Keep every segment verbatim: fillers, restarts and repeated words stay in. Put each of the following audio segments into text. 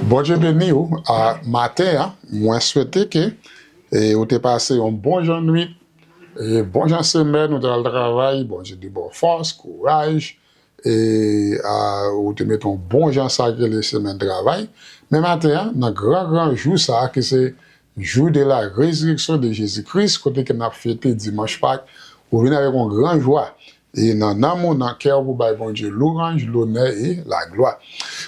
Bondye beni w a maten an. Mwen swete ke e, ou te pase yon bon jan nwit, e, bon jan semèn, ou te al travay, Bondye te ba w fòs, kouraj, e a, ou te mete yon bon jan sa ki rele semèn travay. Men maten an, nan gran, gran jou sa a, ki se jou de la résurrection de Jésus-Christ, kote ke n ap fete dimanch Pak, ou vin avèk yon gran jwa. E nan nanm ou, nan kè w, pou bay Bondye louwanj, lonè e laglwa.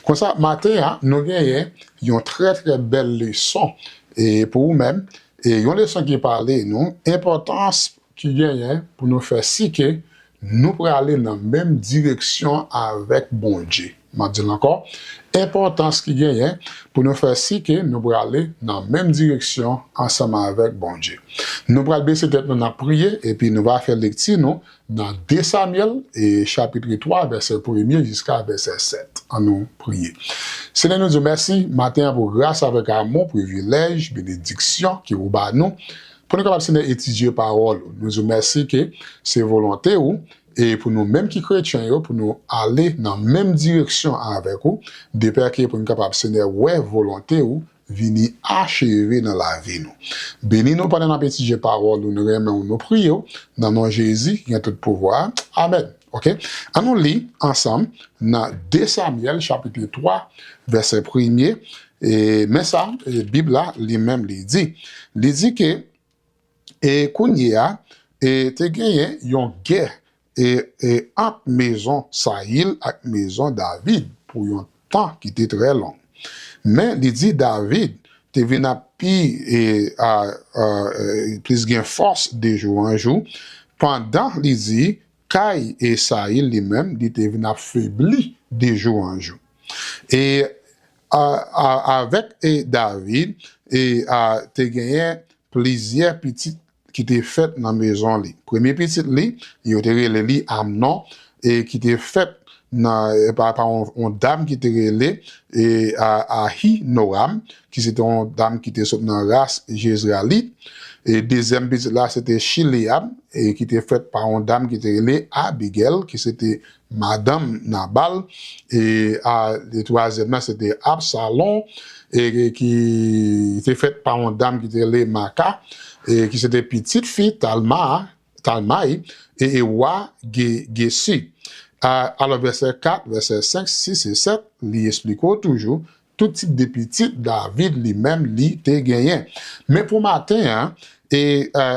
Konsa, maten an, nou genyen yon trè, trè bèl leson e pou ou menm. E yon leson ki pale nou enpòtans ki genyen pou nou fè si ke nou prale nan menm direksyon avèk Bondye. M ap di l ankò, enpòtans ki genyen pou nou fè si ke nou prale nan menm direksyon ansanm avèk Bondye. Nou pral bese tèt nou, n ap priye, epi nou va fè lekti nou nan de Samyèl, e chapit twa, vèsè premye jiska vèsè sèt. An nou priye. Senyè, nou di w mèsi maten an pou gras avèk amou, privilèj, benediksyon ke ou ba nou, pou nou kapab, Senyè, etidye pawòl ou. Nou di w mèsi ke se volonte ou, e pou nou menm ki kretyen yo, pou nou ale nan menm direksyon avèk ou, depè ke pou nou kapab, Senyè, wè volonte ou vini acheve nan lavi nou. Beni nou pandan n ap etidye pawòl ou, nou renmen w, nou priye w, nan non Jezi ki gen tout pouvwa a. Amèn. Oke? An nou li ansanm nan de Samyèl, chapit twa, vèsè premye. E, men sa, e, Bib la, li menm, li di. Li di ke, e, kounye a, e, te genyen yon gè, e, e, ant mezon Sayil ak mezon David pou yon tan ki te trè long. Men, li di David te vin ap pi, e, a, a, e, plis gen fòs de jou an jou, pandan li di kay e Sayil li menm, li te vin ap febli de jou an jou. E, a, a, avèk, e, David, e, a, te genyen plizyè pitit ki te fèt nan mezon li. Premye pitit li, yo te rele li Amnon, e ki te fèt nan, e, pa, pa yon, yon dam ki te rele, e, a, Ahinoam, ki se te yon dam ki te sot nan ras Jezralit. E dezyèm pitit la, se te Chileab, e ki te fèt pa yon dam ki te rele Abigèl, ki se te madanm Nabal, e, a, e twazyèm nan, se te Absalon, e, e ki te fèt pa yon dam ki te rele Maka, e ki se te pitit fi Talma, Talmay, e, e wa Ge-, Gesi. A, alò, vèsè kat, vèsè senk, sis e sèt, li esplike w toujou tout tip de pitit David li menm li te genyen. Men pou maten an, e, e,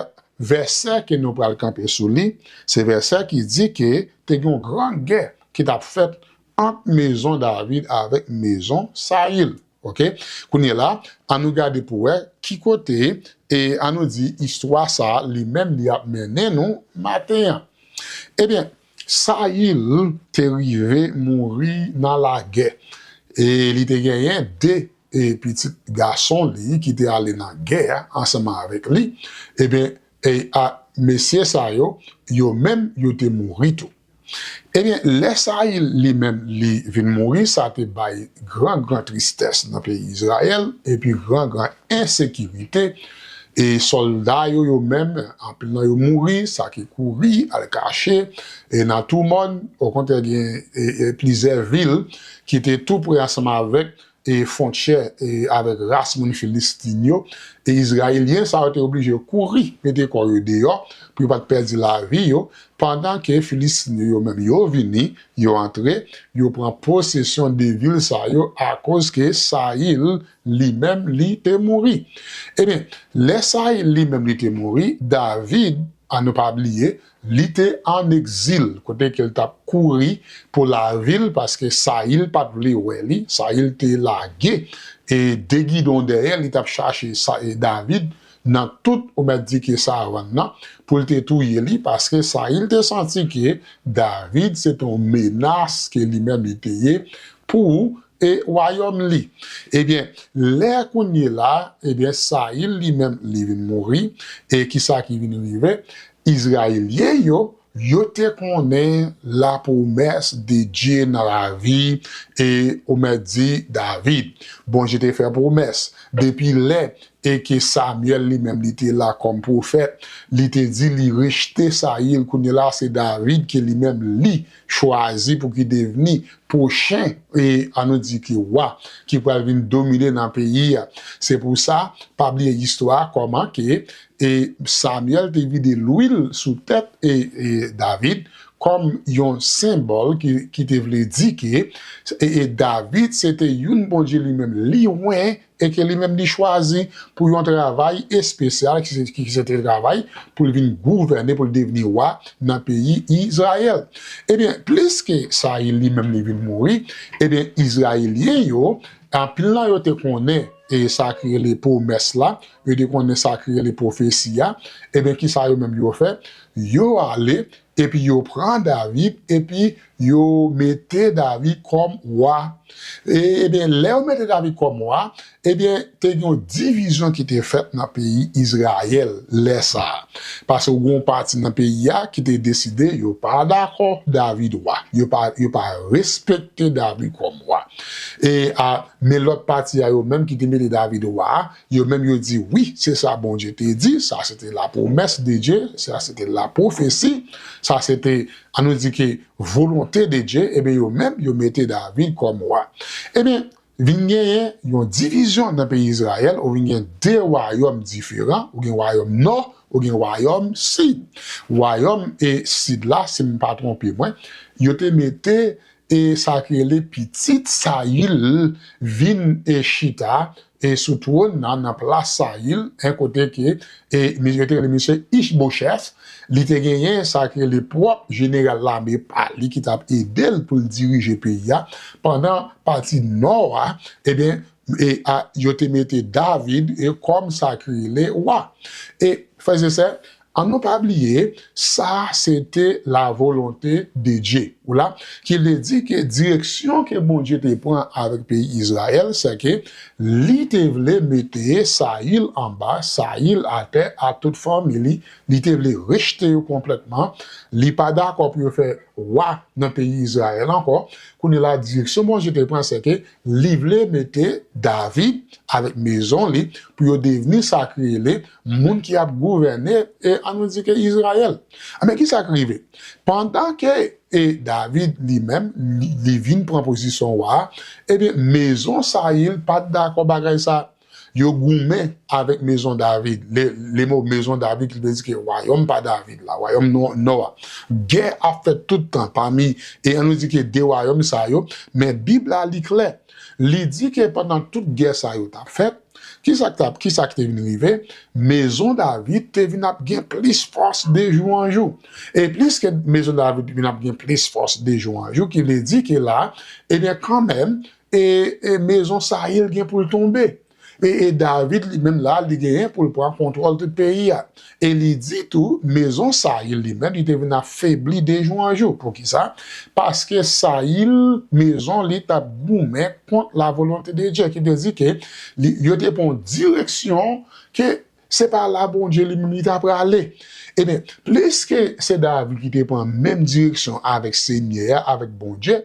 vèsè ke nou pral kanpe sou li, se vèsè ki di ke te gen yon gran gè ki t ap fèt ant mezon David avèk mezon Sayil. Oke? Kounye la, an nou gade pou wè ki kote, e an nou di istwa sa a, li menm li ap mennen nou maten an. Ebyen, Sayil te rive mouri nan lagè. E li te genyen de, e, pitit gason li ki te ale nan gè ansanm avèk li. Ebyen, e, a, mesye sa yo, yo menm, yo te mouri tou. Ebyen, lè Sayil li menm li vin mouri, sa te bay gran, gran tristès nan peyi Izrayèl, epi gran, gran ensekirite. E sòlda yo, yo menm, anpil nan yo mouri, sa ki kouri, al kache, e nan tou mòn, okontrè, gen, e, e, plizyè vil ki te tou pre ansanm avèk, e, fwontyè, e, avèk ras moun Filistin yo. E Izrayelyen sa yo te oblije kouri, mete kò yo deyò, pou yo pa t pèdi lavi yo, pandan ke Filistin yo, yo menm, yo vini, yo antre, yo pran posesyon de vil sa yo, akoz ke Sayil li menm, li te mouri. Ebyen, lè Sayil li menm, li te mouri, David, an nou pa bliye, li te ann egzil, kote ke l t ap kouri pou lavi l, paske Sayil pa t vle wè li, Sayil te lage, e, de gidon dèyè, li t ap chache sa, e, David, nan tout, ou mèt di ke savann nan, pou l te touye li, paske Sayil te santi ke David se te yon menas ke li menm li te ye pou, e, wayòm li. Ebyen, lè kounye la, ebyen, Sayil li menm li vin mouri, e kisa ki vin rive? Izrayelyen yo, yo te konnen lapwomès de Dye nan lavi, e, ou mèt di, David. Bondye te fè pwomès. Depi lè e ke Samyèl li menm li te la kòm pwofèt, li te di li rejte Sayil, kounye la se David ke li menm li chwazi pou ki devni pwochen, e ann nou di ke wa, ki pral vin domine nan peyi a. Se pou sa, pa bliye istwa kòman ke e Samyèl te vide lwil sou tèt e, e David kòm yon senbòl ki, ki te vle di ke e, e David se te youn Bondye li menm li wen e ke li menm li chwazi pou yon travay espesyal ki se, ki se te travay pou l vin gouvène, pou l devni wa nan peyi Izrayèl. Ebyen, pliske Sayil li menm li vin mouri, ebyen, Izrayelyen yo, anpil nan yo te konnen e sa ki rele pwomès la, yo te konnen sa ki rele pwofesi a, ebyen, kisa yo menm yo fè? Yo ale, epi yo pran David, epi yo mete David kòm wa. E, ebyen, lè yo mete David kòm wa, ebyen, te gen yon divizyon ki te fèt nan peyi Izrayèl lè sa a. Paske w gen yon pati nan peyi a ki te deside yo pa dakò David wa. Yo pa, yo pa respekte David kòm wa. E a, men lòt pati a yo menm ki te mete David wa a, yo menm yo di wi, se sa Bondye te di, sa se te la promesse de Dieu, sa se te la prophétie, sa se te, ann nou di ke volonte de Dye, ebyen yo menm, yo mete David kòm wa. Ebyen, vin genyen yon divizyon nan peyi Izrayèl, ou vin gen de wayòm diferan, ou gen wayòm nò, ou gen wayòm sid. Wayòm e sid la, si m pa twonpe mwen, yo te mete e sa ki rele pitit Sayil vin e chita e sou twòn nan, nan plas Sayil, en kote ke e, yo te rele misye Ichbochèf, li te genyen sa ki rele pwòp jeneral lame pa li ki t ap ede l pou l dirije peyi a, pandan pati nò a, ebyen, e, a, yo te mete David e kòm sa ki rele wa. E, frè e sè, ann nou pa bliye, sa se te la volonte de Dye. Ou la, ki vle di ke direksyon ke Bondye te pran avèk peyi Izrayèl, se ke li te vle mete Sayil anba, Sayil atè ak tout fanmi li, li te vle rejte yo konplètman, li pa dakò pou yo fè wa nan peyi Izrayèl ankò. Kounye la, direksyon Bondye te pran, se ke li vle mete David avèk mezon li pou yo devni sa ki rele moun ki ap gouvène, e ann nou di ke Izrayèl. Ebyen, kisa k rive? Pandan ke e David li menm, li, li vin pran pozisyon wa a, ebyen, mezon Sayil pa t dakò bagay sa. Yo goumen avèk mezon David. Le, le mo mezon David ki vle di ke wayòm pa David la, wayòm nò, nò a. Gè ap fèt tout tan pami, e ann nou di ke de wayòm sa yo, men Bib la li klè. Li di ke pandan tout gè sa yo t ap fèt, kisa k t ap, kisa k te vin rive? Mezon David te vin ap gen plis fòs de jou an jou. E pliske mezon David vin ap gen plis fòs de jou an jou, ki vle di ke la, ebyen, kanmenm, e, e mezon Sayil gen pou l tonbe. E, e David li menm la, li genyen pou l pran kontwòl tout peyi a. E li di tou, mezon Sayil li menm, li te vin ap febli de jou an jou. Poukisa? Paske Sayil, mezon li t ap goumen kont la volonte de Dye, ki vle di ke li, yo te pran yon direksyon ke se pa la Bondye li menm li ta prale. Ebyen, pliske se David ki te pran menm direksyon avèk Senyè a, avèk Bondye,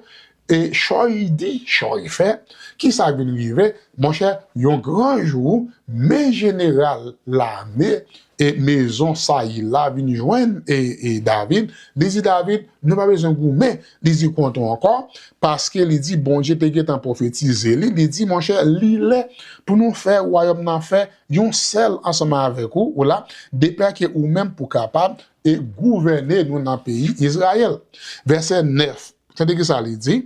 e chòy di, chòy fè, kisa k vin rive? Monchè, yon gran jou, men jeneral lame e mezon Sayil la vin jwenn e, e David. Li di David, nou pa bezwen goumen. Li di kontan ankò, paske li di Bondye te gentan pwofetize li. Li di, monchè, li lè pou nou fè wayòm nan fè yon sèl ansanm avèk ou, ou la, depè ke ou menm pou kapab e gouvène nou nan peyi Izrayèl. Vèsè nèf, tande ki sa li di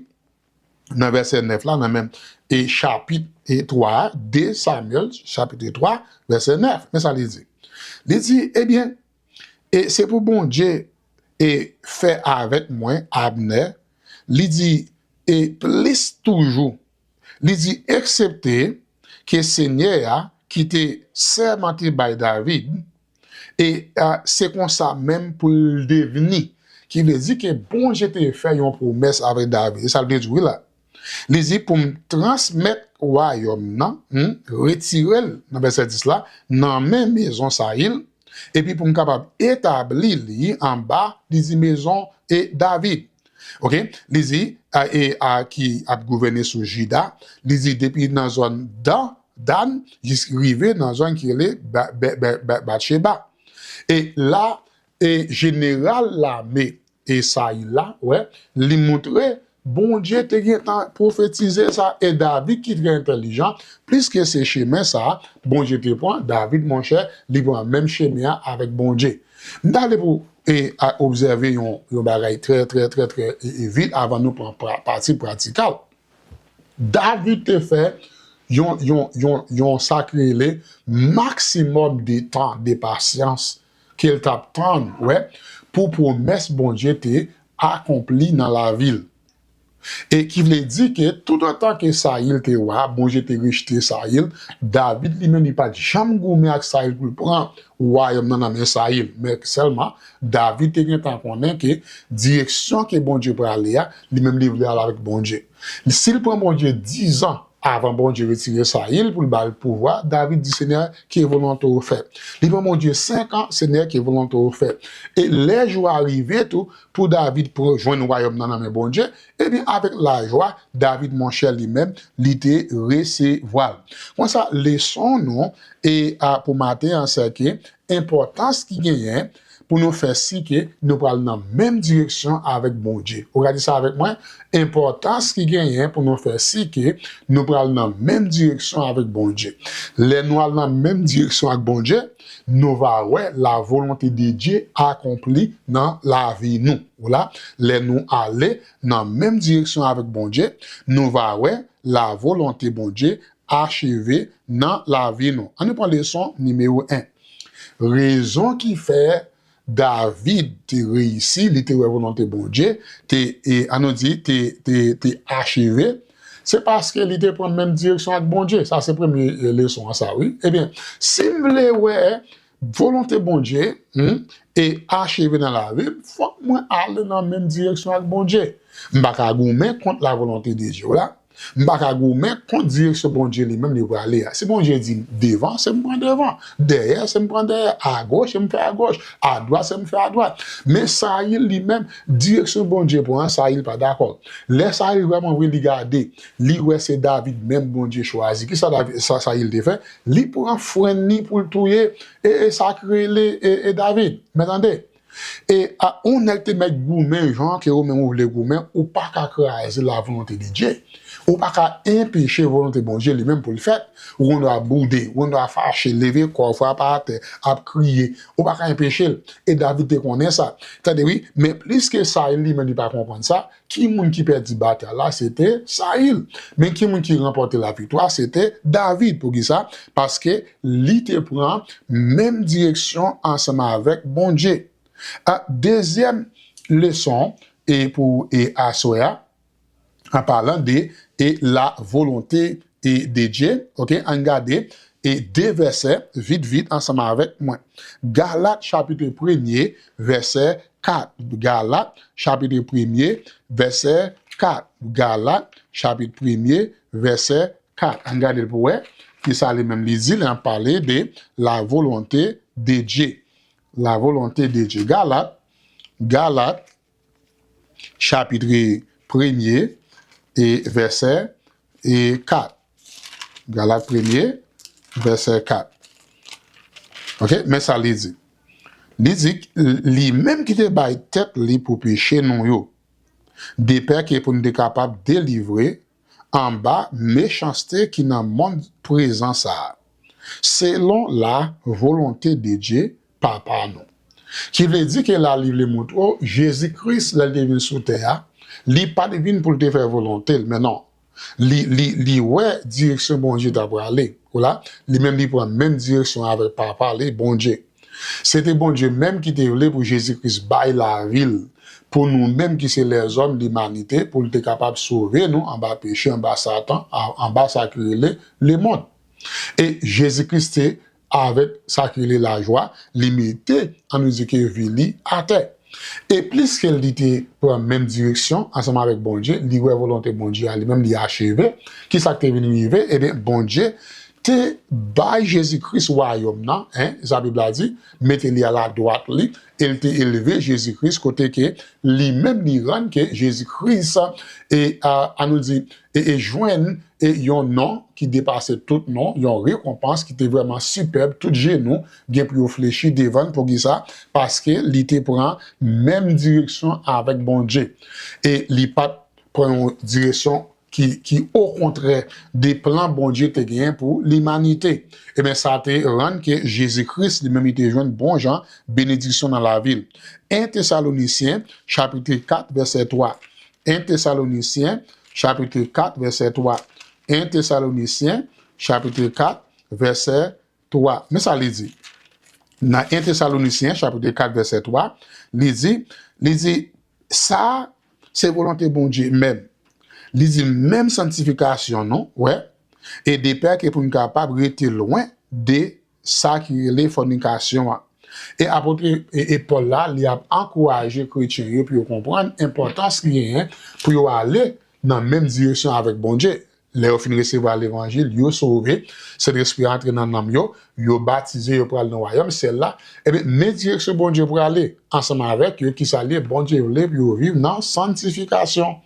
nan vèsè nèf la, nan menm e chapit e twa a, de Samyèl, chapit twa, vèsè nèf. Men sa li di. Li di, ebyen, e se pou Bondye e fè avèk mwen, Abnè, li di, e plis toujou, li di, eksepte ke Senyè a ki te sèmante bay David, e a, se konsa menm pou l devni. Ki vle di ke Bondye te fè yon pwomès avèk David. E sa l vle di wi la. Li di pou m transmèt wayòm nan, hmm, retire l nan vèsè dis la, nan men mezon Sayil, epi pou m kapab etabli li anba, li di mezon e David. Oke? Li di, a, e a ki ap gouvène sou Jida, li di depi nan zòn Dan, Dan, jis rive nan zòn ki rele Ba- Ba- Ba- Ba- Batcheba. E la, e jeneral lame e Sayil la, wè, li moutre Bondye te gentan pwofetize sa, e David ki trè entèlijan, pliske se chemen sa Bondye te pran, David, monchè, li pran menm chemen an avèk Bondye. M ta vle pou e a obsève yon, yon bagay trè, trè, trè, trè e, e vit avan nou pran pra- pati pratikal. David te fè yon, yon, yon, yon sa k rele maksimòm de tan de pasyans ke l t ap tann, wè, pou pwomès Bondye te akonpli nan lavi l. E ki vle di ke toutotan ke Sayil te wa, Bondye te rejte Sayil, David li menm li pa t janm goumen ak Sayil pou l pran wayòm nan nan men Sayil. Men sèlman, David te gentan konnen ke direksyon ke Bondye prale a, li menm li vle al avèk Bondye. Si l pran Bondye dizan avan Bondye retire Sayil pou l ba l pouvwa, David di, Senyè, ke volonte w fèt. Li pran Bondye senk an, Senyè, ke volonte w fèt. E lè jou a rive tou, pou David pran jwenn wayòm nan nan men Bondye, ebyen, avèk lajwa, David, monchè, li menm, li te resevwa l. Konsa, leson nou e a pou maten an, se ke enpòtans ki genyen pou nou fè si ke nou pral nan menm direksyon avèk Bondye. Ou gade sa avèk mwen? Enpòtans ki genyen pou nou fè si ke nou pral nan menm direksyon avèk Bondye. Lè nou al nan menm direksyon ak Bondye, nou va wè la volonte de Dye akonpli nan lavi nou. Ou la, lè nou ale nan menm direksyon avèk Bondye, nou va wè la volonte Bondye acheve nan lavi nou. Ann nou pran leson nimewo en. Rezon ki fè David te reyisi, li te wè volonte Bondye, te, e, ann nou di, te, te, te acheve, se paske li te pran menm direksyon ak Bondye. Sa se premye, e, leson an sa, wi. Ebyen, si m vle wè volonte Bondye, hmm, e acheve nan lavi m, fòk mwen ale nan menm direksyon ak Bondye. M pa ka goumen kont la volonte de Dye la. M pa ka goumen kont direksyon Bondye li menm li prale a. Si Bondye di devan, se m pran devan. Dèyè, se m pran dèyè. Agoch, se m fè agoch. Adwat, se m fè adwat. Men Sayil li menm, direksyon Bondye pran an, Sayil pa dakò. Lè Sayil vrèman vre li gade, li wè se David menm Bondye chwazi. Kisa David, sa, Sayil te fè? Li pran frenn li pou l touye e, e sa k rele e, e David. Men tande, e a, yon nèg te mèt goumen jan ke ou menm ou vle goumen, ou pa ka kraze la volonte de Dye. Ou pa ka enpeche volonte Bondye li menm pou l fèt. Ou gen dwa boude, ou gen dwa fache, leve kò w, frape atè, ap kriye. Ou pa ka enpeche l. E David te konnen sa. Tande wi, men pliske Sayil li menm li pa konprann sa, ki moun ki pèdi batay la? Se te Sayil. Men ki moun ki ranpòte laviktwa? Se te David. Poukisa? Paske li te pran menm direksyon ansanm avèk Bondye. A, dezyèm leson e pou e aswè a, an palan de e la volonte e de Dye, oke, ann gade e de vèsè vit vit ansanm avèk mwen. Galat chapit premye vèsè kat. Galat chapit premye vèsè kat. Galat chapit premye vèsè kat. Ann gade l pou wè kisa li menm li di lè l ap pale de la volonte de Dye. La volonte de Dye. Galat, Galat, chapit premye e vèsè e kat. Galat premye, vèsè kat. Oke, men sa li di. Li di, li menm ki te bay tèt li pou peche nou yo, depè ke pou nou te kapab delivre anba mechanste ki nan monn prezan sa a, selon la volonte de Dye, Papa nou. Ki vle di ke la li vle montre w, Jezi Kris, lè l te vin sou tè a, li pa t vin pou l te fè volonte l, men non. Li, li, li wè direksyon Bondye t ap prale. Ou la, li menm li pran menm direksyon avèk Papa li, Bondye. Se te Bondye menm ki te vle pou Jezi Kris bay lavi l pou nou menm ki se lèzòm, limanite, pou l te kapab sove nou anba peche, anba Satan, a- anba sa ki rele lemonn. E Jezi Kris te avèk sa ki rele lajwa, li mete, ann nou di ke vi li atè. E pliske li te pran menm direksyon ansanm avèk Bondye, li wè volonte Bondye a, li menm li acheve. Kisa k te vin rive? Ebyen, Bondye te bay Jezi Kris wayòm nan, en, sa Bib la di, mete li aladwat li, e l te elve Jezi Kris kote ke li menm li rann ke Jezi Kris, e, a, ann nou di, e, e jwenn e yon non ki depase tout non, yon rekonpans ki te vrèman sipèb, tout jenou gen pou yo flechi devan l. Poukisa? Paske li te pran menm direksyon avèk Bondye. E li pa t pran yon direksyon ki, ki okontrè de plan Bondye te genyen pou limanite. Ebyen, sa te rann ke Jezi Kris, li menm, li te jwenn bon jan benediksyon nan lavi l. En Tesalonisyen, chapit kat, vèsè twa. En Tesalonisyen, chapit kat, vèsè twa. En Tesalonisyen, chapit kat, vèsè twa. Men sa li di. Nan en Tesalonisyen, chapit kat, vèsè twa, li di, li di, sa, se volonte Bondye menm. Li di, menm sanntifikasyon nou, wè, e depè ke pou n kapab rete lwen de sa ki rele fònikasyon an. E apot e, e Pòl la, li ap ankouraje kretyen yo pou yo konprann enpòtans li genyen pou yo ale nan menm direksyon avèk Bondye. Lè yo fin resevwa levanjil, yo sove, Sentespri a antre nan nanm yo, yo batize, yo pral nan wayòm syèl la. Ebyen, men direksyon Bondye prale ansanm avèk yo, ki sa l ye? Bondye vle pou yo viv nan sanntifikasyon.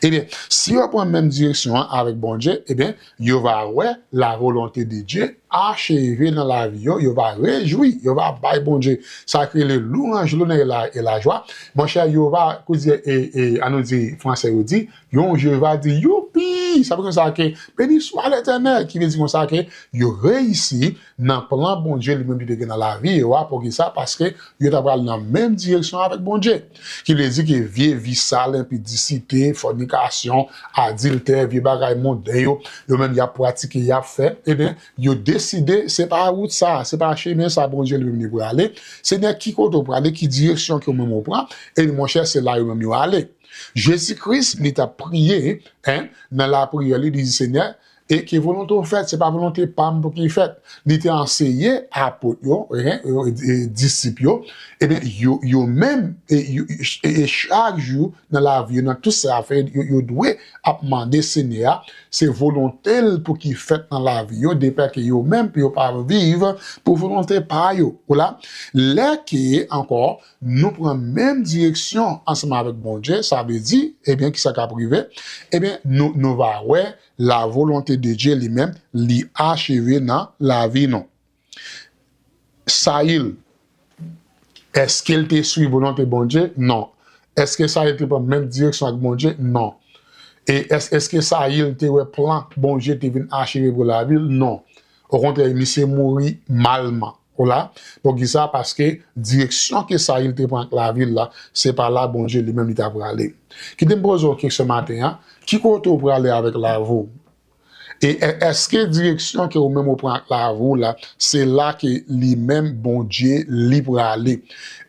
Ebyen, si yo pran menm direksyon an avèk Bondye, ebyen, yo va wè la volonte de Dye acheve nan lavi yo, yo va rejwi, yo va bay Bondye sa ki rele lwanj, lonè e la, e lajwa. Monchè, yo va, kouzye, e, e, an nou di, fransè yo di, yon je va di, youpi! Sa vle di konsa ke, beni swa Letènèl, ki vle di konsa ke yo reyisi nan plan Bondye li menm li te gen nan lavi yo a. Poukisa? Paske yo ta pral nan menm direksyon avèk Bondye. Ki vle di ke vye vi sal, enpidisite, fònikasyon, adiltè, vye bagay monden yo, yo menm y ap pratike, y ap fè, ebyen, yo deside se pa wout sa, se pa chemen sa Bondye li menm li prale. Senyè, ki kote w prale, ki direksyon ke w menm ou pran? Ebyen, monchè, se la yo menm yo ale. Jezi Kris, li t ap priye, en, nan lapriyè, li di, Senyè, e ke volonte w fèt, se pa volonte pa m pou ki fèt. Li te anseye apot yo, en, e, e, disip yo, ebyen, yo, yo menm, e, yo, e, e chak jou nan lavi yo, nan tout sa y ap fè, yo, yo dwe ap mande Senyè a, se volonte l pou ki fèt nan lavi yo, depè ke yo menm, pou yo pa viv pou volonte pa yo. Ou la, lè ke, ankò, nou pran menm direksyon ansanm avèk Bondye, sa vle di, ebyen, kisa k ap rive? Ebyen, nou, nou va wè la volonte de Dye li menm, li acheve nan lavi nou. Sayil, èske l te swiv volonte Bondye? Non. Èske Sayil te pran menm direksyon ak Bondye? Non. E èske, èske Sayil te wè plan Bondye te vin acheve pou lavi l? Non. Okontrè, misye mouri malman. Ou la? Poukisa? Paske direksyon ke Sayil te pran ak lavi l la, se pa la Bondye li menm li ta prale. Kite m poze w kesyon maten an, ki kote w prale avèk lavi w? E è-, èske direksyon ke ou menm ou pran ak lavi w la, se la ke li menm Bondye li prale?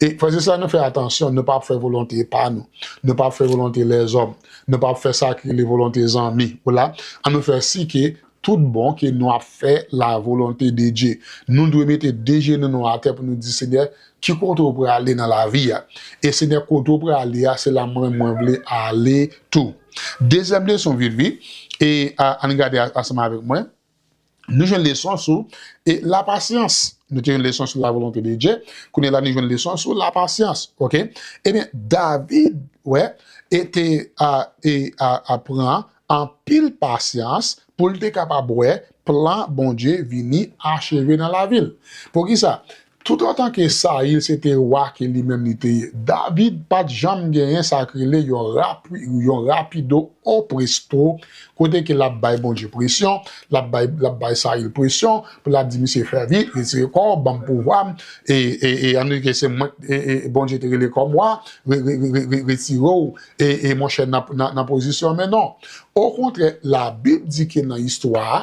E frè e sè, nou fè atansyon, nou pa ap fè volonte pa nou. Nou pa ap fè volonte lèzòm. Nou pa ap fè sa ki rele volonte zanmi. Ou la? An nou fè si ke tout bon ke nou ap fè la volonte de Dye. Nou dwe mete de jenou nou atè pou nou di, Senyè, ki kote w prale nan lavi a? E Senyè, kote w prale a, se la mwen, mwen vle ale tou. Dezyèm leson, vit, vit, e a, ann gade a, ansanm avèk mwen. Nou jwenn leson sou e lapasyans. Nou te jwenn leson sou la volonte de Dye. Kounye a la, nou jwenn leson sou lapasyans. Oke? Ebyen, David, wè, e te a, e a, a pran anpil pasyans pou l te kapab wè plan Bondye vini acheve nan lavi l. Poukisa? Toutotan ke Sayil se te wa ke li menm li te ye, David pa t janm genyen sa k rele yon rapi-, yon rapido o presto, kote ke l ap bay Bondye presyon, l ap bay, l ap bay Sayil presyon, pou l ap di, "Misye, fè vit, retire kò w, ban m pouvwa m, e, e, e, ann di ke se mwen, e, e, Bondye te rele kòm wa, re-, re-, re-, re-, retire w, e, e, monchè, nan, nan, nan pozisyon." Men non. Okontrè, Labib di ke nan istwa a,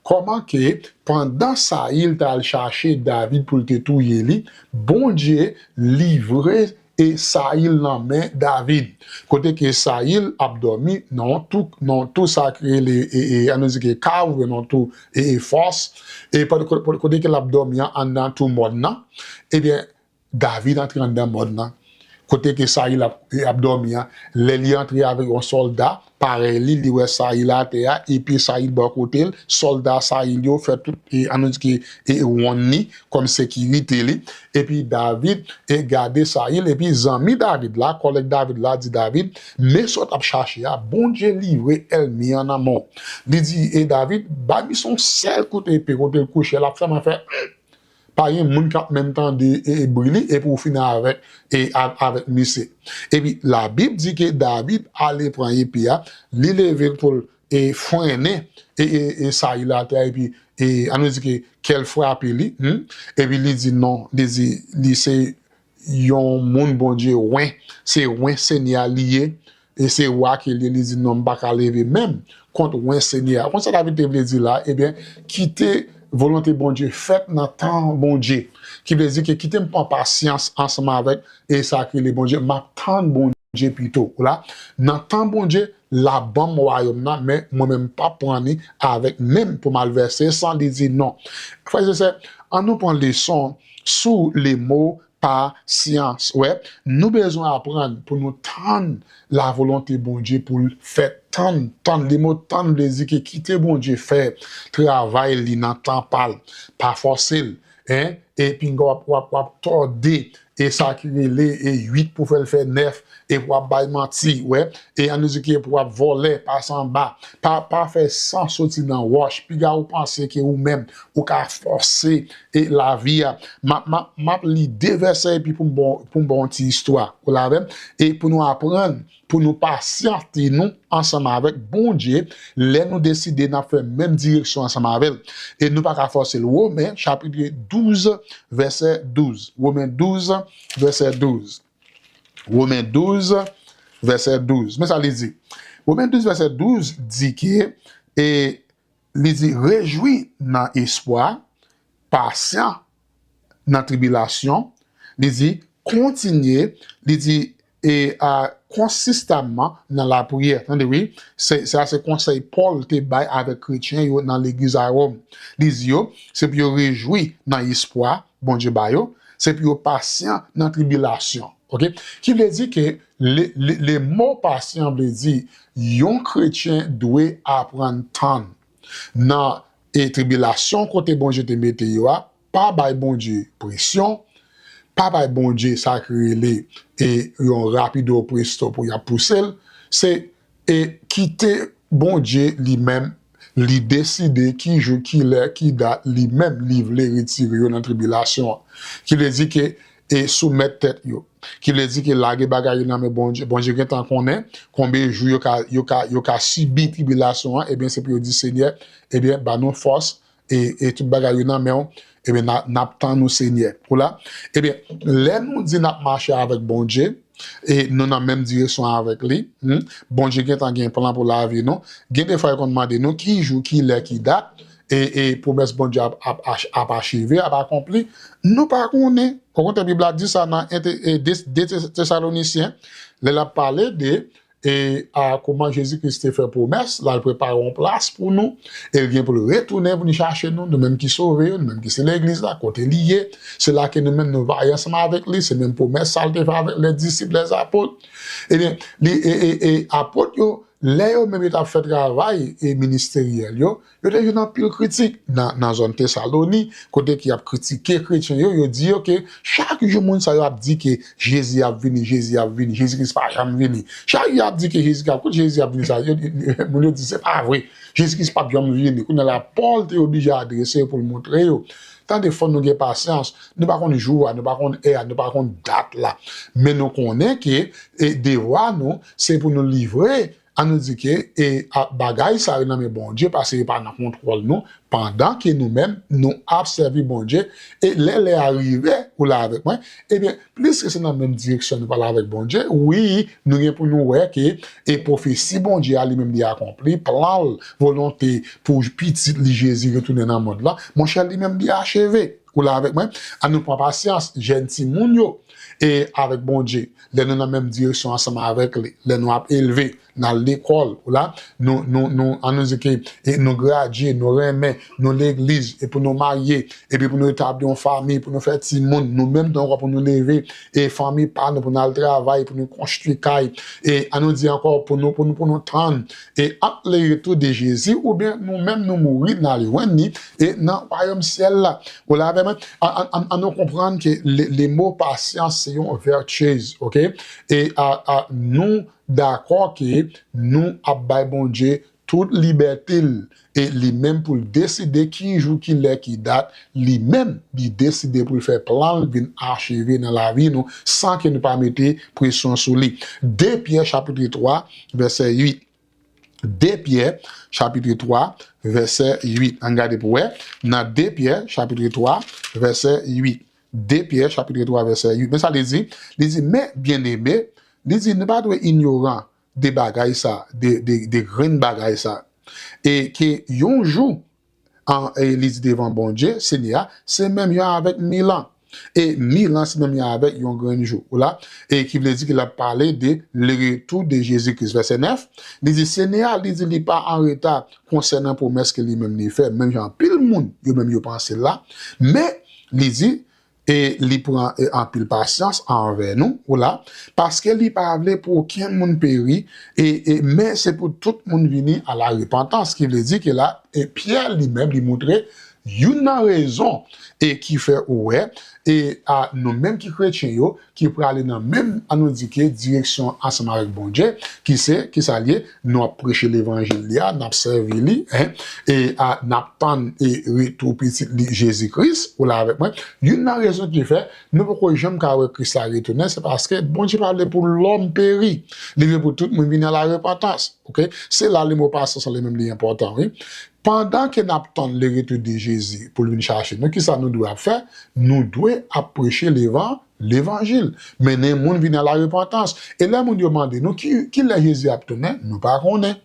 kòman ke pandan Sayil t al chache David pou l te touye li, Bondye livre e Sayil nan men David. Kote ke Sayil ap dòmi nan yon tou, nan yon tou sa k rele, e, e, ann di ke kav, nan yon tou, e, e, fòs. E kote, kote, kote ke l ap dòmi an, anndan tou mòn nan. Ebyen, David antre anndan mòn nan. kote ke Sayil ap, ap dòmi an, lè li antre avèk yon sòlda parèy li, li wè Sayil atè a, epi Sayil bò kote l, sòlda Sayil yo fè tout, e, ann di ke, e, wonn li kòm sekirite li, epi David, e, gade Sayil, epi zanmi David la, kòlèg David la di David, men sa w t ap chache a, Bondye livre ènmi an nan men w. Li di, e, David, bay misye yon sèl kout epe kote l kouche, l ap sèlman fè, pa gen moun k ap menm tande, e, e, bri li, epi w fini avèk, e, a, avèk misye. Epi, Labib di ke David ale pran epe a, li leve l pou l, e, frennen, e, e, e, Sayil atè a, epi, e, ann di ke kè l frape li, hmm? Epi li di non, li di, li se yon moun Bondye wen, se wen Senyè a li ye, e se wa ke li ye, li di non, m pa ka leve men m kont wen Senyè a. Konsa David te vle di la, ebyen, kite volonte Bondye fèt nan tan Bondye. Ki vle di ke kite m pran pasyans ansanm avèk e sa ki rele Bondye, m ap tann Bondye pito. Ou la, nan tan Bondye, l ap ban m wayòm nan, men mwen menm m p ap pran li avèk men m pou m al vèse san, li di non. Frè e sè, ann nou pran leson sou le mo pasyans. Wè, nou bezwen aprann pou nou tann lavolonte Bondye pou l fèt. Tann, tann, le mo tann vle di ke kite Bondye fè travay li nan tan pa l, pa fòse l, en, e pinga w ap, w ap, w ap tòde, e sa ki rele, e uit pou fè l fè nèf, e pou w ap bay manti, wè, e ann di ke pou w ap vòlè, pase anba, pa, pa fè san soti nan wòch, piga ou panse ke ou menm, ou ka fòse, e lavi a. M ap, m ap, m ap li de vèsè epi pou m ba w, pou m ba w yon ti istwa. Ou la avè m? E pou nou aprann, pou nou pasyante nou ansanm avèk Bondye, lè nou deside n ap fè menm direksyon ansanm avè l. E nou pa ka fòse l. Women, chapit douz, vèsè douz. Women douz, vèsè douz. Women douz, vèsè douz. Men sa li di. Women douz, vèsè douz di ke, e, li di, rejwi nan espwa, pasyan nan tribilasyon, li di, kontinye, li di, e, a, konsistamman nan lapriyè. Tande, wi, se, sa se konsèy Pòl te bay avèk kretyen yo nan legliz a Wòm. Li di yo, se pou yo rejwi nan espwa Bondye ba yo, se pou yo pasyan nan tribilasyon. Oke? Ki vle di ke le, le, le mo pasyan vle di yon kretyen dwe aprann tann nan, e, tribilasyon kote Bondye te mete yo a, pa bay Bondye presyon, pa bay Bondye sa ki rele, e, yon rapido presto pou y ap pouse l, se, e, kite Bondye li menm, li deside ki jou, ki lè, ki dat li menm li vle retire yo nan tribilasyon an. Ki vle di ke, e, soumèt tèt yo. Ki vle di ke lage bagay yo nan men Bondye. Bondye gentan konnen konbyen jou yo ka, yo ka, yo ka sibi tribilasyon an, ebyen, se pou yo di, Senyè, ebyen, ba nou fòs, e, e tout bagay yo nan men w, ebyen, n a, n ap tann ou, Senyè. Ou la? Ebyen, lè nou di n ap mache avèk Bondye, e nou nan menm direksyon avèk li, hmm, Bondye gentan gen plan pou lavi nou. Gen de fwa, yo konn mande nou ki jou, ki lè, ki dat, e, e pwomès Bondye ap, ap, ach- ap acheve, ap akonpli. Nou pa konnen. Okontrè, Bib la di sa nan ente- e, de, de Te- Tesalonisyen, lè l ap pale de, e, a, kòman Jezi Kris te fè pwomès, l al prepare yon plas pou nou, e l gen pou l retounen vin chache nou, nou menm ki sove yo, nou menm ki se legliz la, kote li ye, se la ke nou menm nou va ye ansanm avèk li, se menm pwomès sa l te fè avèk lè disip, lè apot. Ebyen, li, e, e, e, apot yo, lè yo menm yo t ap fè travay, e, ministeryèl yo, yo te jwenn anpil kritik nan, nan zòn Tesaloni, kote ki ap kritike kretyen yo, yo di yo ke chak jou moun sa yo ap di ke Jezi ap vini, Jezi ap vini, Jezi Kris pa janm vini. Chak jou y ap di ke Jezi ap, kote Jezi ap vini sa, yo, yo, moun yo di se pa vre. Jezi Kris p ap janm vini. Kounye a la, Pòl te oblije adrese yo pou l montre yo. Tande, fò nou gen pasyans. Nou pa konn jou a, nou pa konn è a, nou pa konn dat la. Men nou konnen ke, e, devwa nou, se pou nou livre, ann nou di ke, e, a, bagay sa yo nan men Bondye, paske yo pa nan kontwòl nou, pandan ke nou menm, nou ap sèvi Bondye, e lè lè a rive, ou la avèk mwen, ebyen, pliske se nan menm direksyon nou pral avèk Bondye, wi, nou gen pou nou wè ke, e pwofesi Bondye a li menm li akonpli, plan l, volonte pou pitit li Jezi retounen nan mond lan, monchè, li menm li acheve. Ou la avèk mwen? Ann nou pran pasyans, jèn timoun yo, e avèk Bondye, lè nou nan menm direksyon ansanm avèk li, lè nou ap elve, n al lekòl, w la, nou, nou, nou, an nou di ke, e nou gradye, nou renmen, nou legliz, e pou nou marye, epi pou nou etabli yon fanmi, pou nou fè timoun, nou menm tou ankò pou nou leve, e fanmi pa nou, pou nou al travay, pou nou konstwi kay, e an nou di ankò, pou nou, pou nou, pou nou tann, e ant le retou de Jezi, oubyen nou menm nou mouri, n al jwenn li, e nan wayòm syèl la. W la avè mwen? An, an, an, an nou konprann ke le, le mo pasyans se yon vertueuse, oke? E a, a, nou dakò ke nou ap bay Bondye tout libète l, e li menm pou l deside ki jou, ki lè, ki dat, li menm li deside pou l fè plan l vin acheve nan lavi nou, san ke nou pa mete presyon sou li. De Pyè chapit twa, vèsè uit. De Pyè chapit twa, vèsè uit. Ann gade pou wè, nan De Pyè chapit twa, vèsè uit. De Pyè chapit twa, vèsè uit. Men sa li di, li di, men, byeneme, li di, nou pa dwe inyoran de bagay sa, de, de, de grenn bagay sa. E ke yon jou, an, e li di devan Bondye, Senyè a, se menm jan avèk mil an. E mil an se menm jan avèk yon grenn jou. W la, e ki vle di ke l ap pale de le retour de Jezi Kris. Vèsè nèf, li di, Senyè a, li di, li pa an reta konsènan pwomès ke li menm li fè, menm jan anpil moun, yo menm yo panse l la. Men, li di, e li pran, e, anpil pasyans anvè nou, w la, paske li pa vle pou okenn moun peri, e, e, men se pou tout moun vini a la repantans, ki vle di ke la, e Pyè li menm, li montre youn nan rezon, e ki fè ou wè, e a nou menm ki kretyen yo, ki prale nan menm, an nou di ke direksyon ansanm avèk Bondye, ki se, ki sa l ye, nou ap preche levanjil li a, n ap sèvi li, en, e a, n ap tann, e retou pitit li, Jezi Kris, w la avèk mwen. Youn nan rezon ki fè nou poko janm ka wè Kris la retounen, se paske Bondye pa vle pou lòm peri. Li vle pou tout moun vin a la repantans, oke? Se la le mo pasyans li menm li enpòtan, wi. Pandan ke n ap tann le retour de Jezi pou l vin chache nou, kisa nou dwe ap fè? Nou dwe ap preche levan, levanjil. Mennen moun vin a la repantans. E lè moun yo mande nou ki, ki lè Jezi ap tounen, nou pa konnen.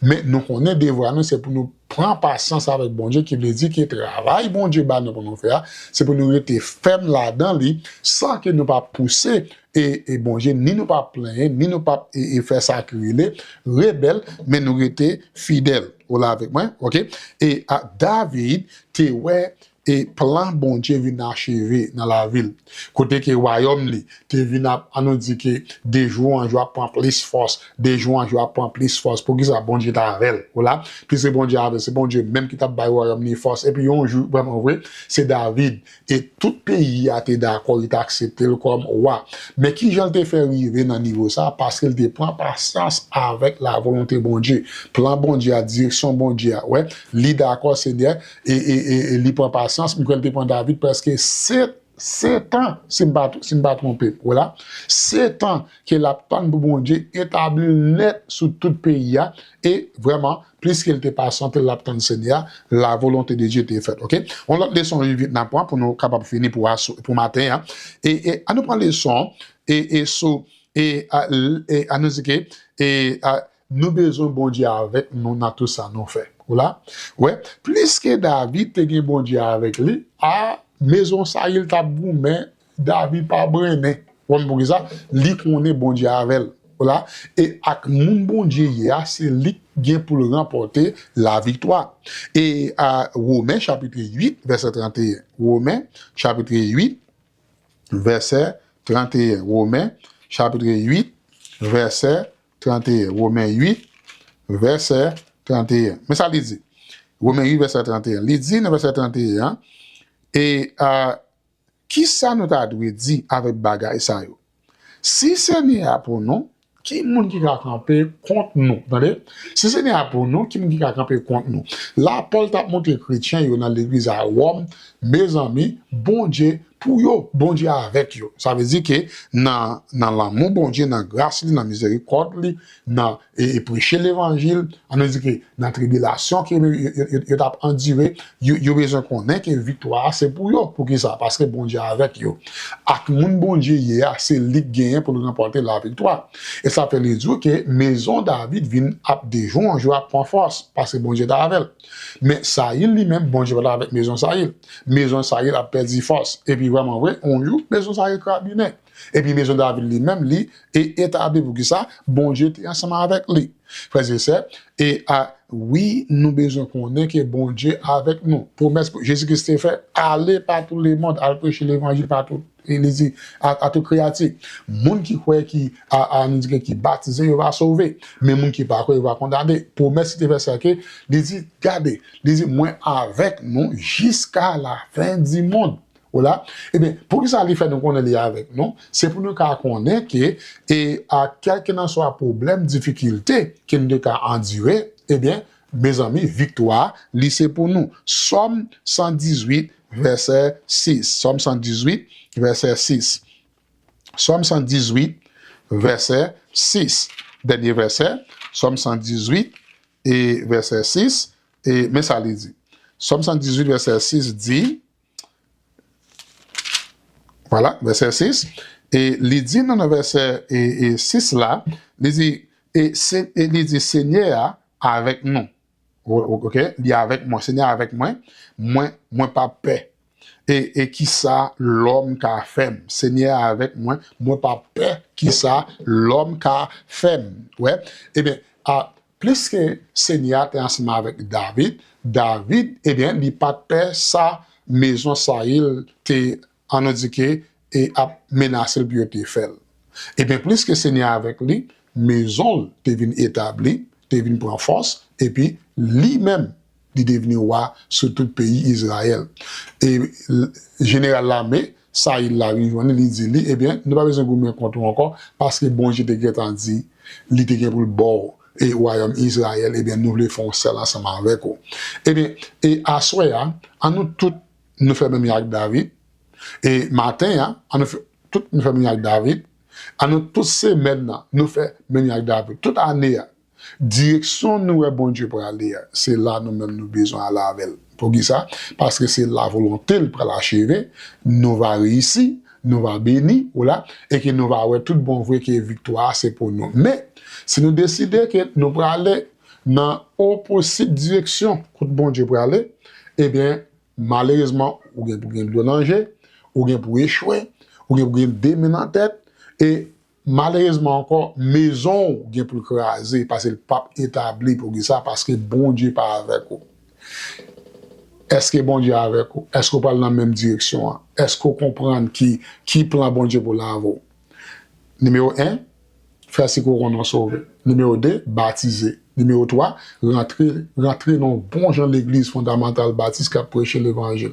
Men nou konnen devwa nou se pou nou pran pasyans avèk Bondye, ki vle di ke travay Bondye ba nou pou nou fè a, se pou nou rete fèm ladan li, san ke nou pa pouse e, e Bondye, ni nou pa plenyen, ni nou pa, e, e fè sa ki rele rebèl, men nou rete fidèl. Ou la avèk mwen? Oke? E a, David te wè e plan Bondye vin acheve nan lavi l. Kote ke wayòm li te vin ap, an nou di ke de jou an jou ap pran plis fòs, de jou an jou ap pran plis fòs. Poukisa? Bondye t avè l. Ou la, piske Bondye avè l, se Bondye menm ki t ap bay wayòm li fòs. Epi yon jou, vrèman vre, se David. E tout peyi a te dakò, li te aksepte l kòm wa. Men ki jan l te fè rive nan nivo sa? Paske l te pran pasyans avèk la volonte Bondye. Plan Bondye a, direksyon Bondye a. Wè, li dakò, Senyè, e, e, e, e li pran pasyans. M kwè l te pran David prèske sèt, sèt an, si m pa, si m pa twonpe m. Wala. Sèt an ke l ap tann pou Bondye etabli l nèt sou tout peyi a. E vrèman, plis ke l te pasyante, l ap tann Senyè a, la volonte de Dye te fèt. Oke? Yon lòt leson vit vit n ap pran pou nou kapab fini pou asou, pou maten an. E, e an nou pran leson e, e sou e, a, l- e an nou di ke e, a, nou bezwen Bondye avèk nou nan tout sa nou fè. Ou la? Wè, plis ke David te gen Bondye avèk li, a, mezon Sayil t ap goumen, David pa brennen. Ou konn poukisa? Li konnen Bondye avè l. Ou la? E ak moun Bondye ye a, se li k gen pou l ranpòte laviktwa. E a, Women chapit uit, vèsè trannteyen. Women chapit uit, vèsè trannteyen. Women chapit uit, vèsè trannteyen. Women uit, vèsè trannteyen. Men sa li di. Women uit, vèsè trannteyen. Li di nan vèsè trannteyen an, e a, kisa nou ta dwe di avèk bagay sa yo? Si Senyè a pou nou, ki moun ki ka kanpe kont nou? Tande? Si Senyè a pou nou, ki moun ki ka kanpe kont nou? La, Pòl t ap montre kretyen yo nan legliz a Wòm, mezanmi, Bondye pou yo, Bondye avèk yo. Sa vle di ke nan, nan lanmou Bondye, nan gras li, nan mizerikòd li, nan e, e preche levanjil, an nou di ke nan tribilasyon ke yo, yo, yo, yo t ap andire, yo, yo bezwen konnen ke viktwa a se pou yo. Poukisa? Paske Bondye avèk yo. Ak moun Bondye ye a, se li k genyen pou l ranpòte laviktwa. E sa fè li di w ke mezon David vin ap de jou an jou ap pran fòs, paske Bondye t avè l. Men Sayil li menm, Bondye pa t avèk mezon Sayil. Mezon Sayil ap pèdi fòs. Epi vrèman vre, yon jou, mezon Sayil krabinen. Epi mezon David li menm, li e etabli. Poukisa? Bondye te ansanm avèk li. Frè e sè, e a, wi, nou bezwen konnen ke Bondye avèk nou. Pwomès Jezi Kris te fè, ale pa tout lemonn, al preche levanjil pa tout, e li di, a, a tout kreyati. Moun ki kwè, ki, a, a, nou di ke ki batize, yo va sove. Men moun ki pa kwè, yo va kondane. Pwomès li te fè sa ke, li di, gade, li di, mwen avèk nou jiska la fen di mond. Ou la? Ebyen, poukisa li fè nou konnen li avèk nou? Se pou nou ka konnen ke, e a kèlkelanswa pwoblèm, difikilte ke nou te ka andire, ebyen, mezanmi, viktwa, li se pou nou. Sòm san dizuit, vèsè sis. Sòm san dizuit, vèsè sis. Sòm san dizuit, vèsè sis. Dènye vèsè, Sòm san dizuit, e vèsè sis, e men sa li di. Sòm san dizuit, vèsè sis di, vwala, vèsè sis, e li di nan, nan vèsè, e, e sis la, li di, e, se, e li di, Senyè a avèk nou. O-, o-, oke, li avèk mwen, Senyè a avèk mwen, mwen, mwen p ap pè. E, e kisa lòm ka fè m? Senyè a avèk mwen, mwen p ap pè kisa lòm ka fè m. Wè, ebyen, a, pliske Senyè a te ansanm avèk David, David, ebyen, li pa t pè sa mezon Sayil te, an nou di ke, e ap menase l pou yo te fè l. Ebyen, pliske Senyè a avèk li, mezon l te vin etabli, te vin pran fòs, epi li menm, li te vin wa sou tout peyi Izrayèl. E l-, jeneral lame, Sayil la vin jwenn li, li di li, ebyen, nou pa bezwen goumen kont ou ankò, paske Bondye te gentan di, li te gen pou l ba w, e wayòm Izrayèl, ebyen, nou vle fè yon sèl ansanm avèk ou. Ebyen, e aswè a, an nou tout, nou fè menm jan ak David, e maten an, an nou fè, tout nou fè menm jan ak David, an nou tout semèn nan, nou fè menm jan ak David, tout ane a, direksyon nou wè Bondye prale a, se la nou menm nou bezwen ale avè l. Poukisa? Paske se la volonte l pral acheve, nou va reyisi, nou va beni, ou la, e ke nou va wè tout bon vre ke viktwa a se pou nou. Men, si nou deside ke nou prale nan oposib direksyon kot Bondye prale, ebyen, malerezman, ou gen pou gen dlo nan je, ou gen pou echwe, ou gen pou gen de men nan tèt, e malerezman ankò, mezon w gen pou l kraze, paske l p ap etabli. Poukisa? Paske Bondye pa avèk ou. Èske Bondye avèk ou? Èske w pral nan menm direksyon an? Èske w konprann ki, ki plan Bondye pou lavi w? Nimewo en, fè si ke w konnen w sove. Nimewo de, batize. Nimewo twa, rantre, rantre nan yon bon jan legliz fondamantal batis k ap preche levanjil.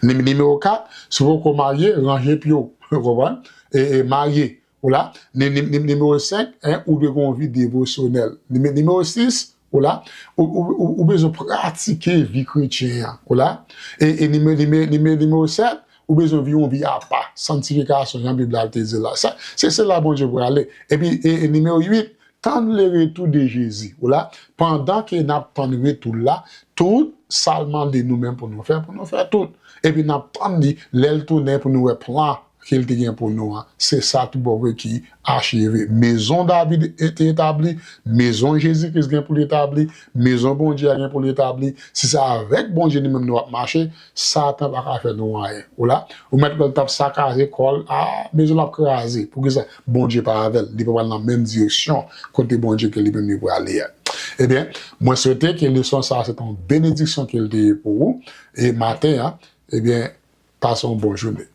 Nim-, nimewo kat, si w poko marye, ranje pye w, ou konprann? E, e marye, ou la. Ni-, ni-, ni-, nimewo senk, en, ou dwe gen yon vi devosyonèl. Nime-, nimewo sis, ou la, ou, ou, ou, ou bezwen pratike vi kretyen an, ou la. E, e nime-, nime-, nime-, nimewo sèt, ou bezwen viv yon vi apa, santifikasyon, jan Bib la te di la. Sa, se, se la Bondye prale. Epi, e, e nimewo uit, tann le retou de Jezi. Ou la, pandan ke n ap tann retou l la, tout sa l mande nou menm pou nou fè, pou nou fè tout. Epi n ap tann li, lè l tounen pou nou wè plan ke l te gen pou nou an. Se sa tout bon vre ki acheve. Mezon David e-, te etabli, mezon Jezi Kris gen pou l etabli, mezon Bondye a gen pou l etabli. Si se avèk Bondye nou menm nou ap mache, Satan pa ka fè nou anyen. Ou la, ou mèt wè l t ap sakaze kò l, a, mezon l ap kraze. Poukisa? Bondye pa avè l. Li pa pral nan menm direksyon kote Bondye ke li menm li prale a. Ebyen, mwen swete ke leson sa a se te yon benediksyon ke l te ye pou ou. E maten an, ebyen, pase yon bon jounen.